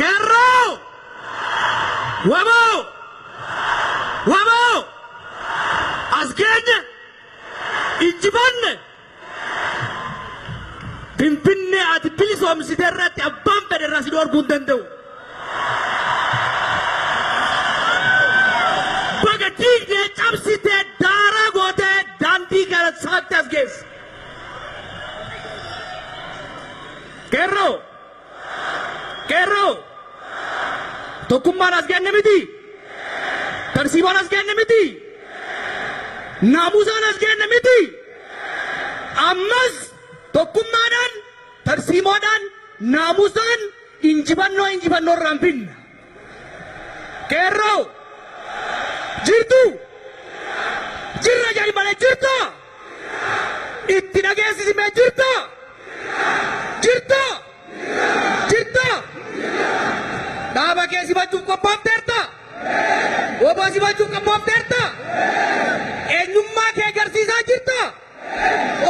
Qeerroo! Waboo! Waboo! As geenye! Injifanne! Finfinnee ati bilisoomsite irratti abbaan fedhe irraa si dhoorguu hin danda'u. Baga diigdee cabsitee daaraa gootee daandii kana saaqxee as geesse. Qeerroo! Qeerroo! Tokkummaan as genne miti. Tarsiimaan as genne miti. Naamusaan as genne miti. Ammas tokkummaadhaan, tarsiimoodhaan, naamusaan injifannoo injifannoo irraan finna. Qeerroo! Jirtu! Jirra jedhi malee jirta! Itti dhageessisimee jirta! Jirta! Jirta! Dhaaba kee simachuuf qophoofteerta! Oboo simachuuf qophoofteerta!